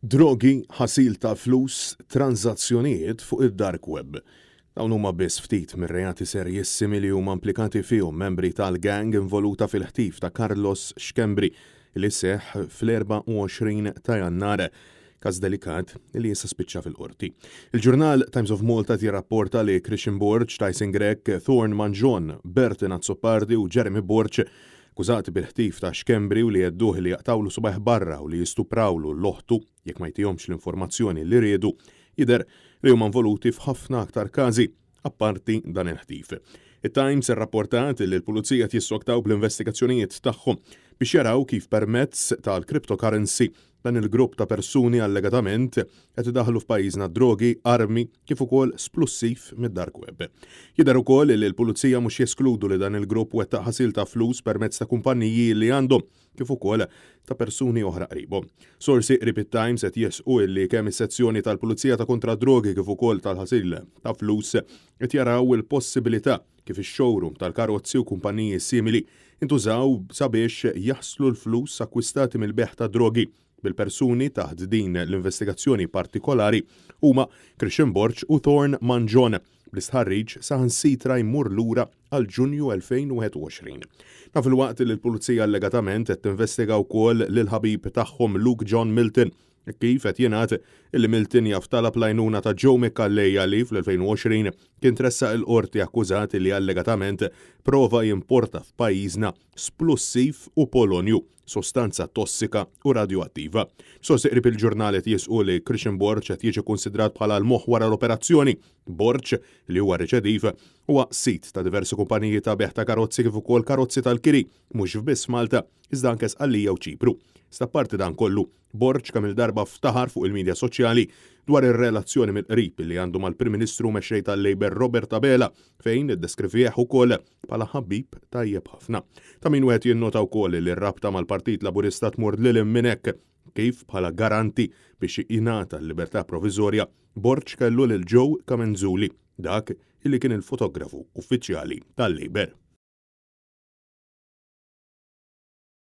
Drogi, ħasil ta' flus, tranżazzjonijiet fuq id-dark web. Dawn huma biss ftit mir-reati serjissimi li huma implikati fihom membri tal-gang involuta fil-ħtif ta' Carlos Schembri li seħħ fl-24 ta' Jannar. Każ delikat li issa spiċċa fil-Qorti. Il-ġurnal Times of Malta qed jirrapporta li Christian Borg, Tyson Grech, Thorne Mangion, Bertin Azzopardi u Jeremy Borg Akkużati bil-ħtif ta' Schembri u li jhedduh li jaqtgħulu subgħajh barra u li jistuprawlu 'l oħtu jekk ma jtihomx l-informazzjoni li riedu, jidher li huma involuti f'ħafna aktar każi apparti dan il-ħtif. It-Times irrapportat li l-Pulizija qed jissoktaw bl-investigazzjonijiet tagħhom biex jaraw kif permezz tal-cryptocurrency Dan il-grupp ta' persuni allegatament qed idaħħlu f'pajjiżna drogi, armi kif ukoll splussiv mid-dark web. Jidher ukoll li l-Pulizija mhux jeskludu li dan il-grupp wettaq ħasil ta' flus permezz ta' kumpaniji li għandhom kif ukoll ta' persuni oħra qribhom. Sorsi qrib it-Times qed jisħqu illi kemm is-sezzjoni tal-Pulizija ta' kontra d-drogi kif ukoll tal-ħasil ta' flus qed jaraw il-possibilità kif ix-showroom tal-karozzi u kumpaniji simili ntużaw sabiex jaħslu l-flus akkwistati mill-bejgħ tad-drogi, bil-persuni taħt din l-investigazzjoni partikolari huma Christian Borg u Thorne Mangion, bl-istħarriġ saħansitra jmur lura għal Ġunju 2021. Dan filwaqt li l-Pulizija allegatament qed tinvestiga wkoll lill-ħabib tagħhom Luke John Milton Hekk kif qed jingħad illi Milton jaf talab l-għajnuna ta' Joe Micallejja li fl-2020 kien tressaq il-Qorti akkużat li allegatament prova jimporta f'pajjiżna splussiv u polonju, sostanza tossika u radjuattiva. Sorsi qrib il-ġurnal qed jisqu li Christian Borg qed jiġi kunsidrat bħala l-moħħ wara l-operazzjoni. Borg, li huwa reċediv, huwa sid ta' diversi kumpaniji ta' bejgħ ta' karozzi kif ukoll karozzi tal-kiri, mhux biss f'Malta, iżda anke Sqallija u Ċipru. Iżda apparti dan kollu, Borg kemm-il darba ftaħar fuq il-midja soċjali dwar ir-relazzjoni mill-qrib li għandu mal-Prim Ministru u Mexxej tal-Labour Robert Abela fejn iddeskrivih ukoll bħala ħabib tajjeb ħafna. Ta' min wieħed jinnota wkoll li r-rabta mal-Partit Laburista tmur lil hinn minn hekk kif bħala garanti biex jingħata l-libertà proviżorja Borg kellu lil Joe Camenzuli, dak li kien il-fotografu uffiċjali tal-Labour.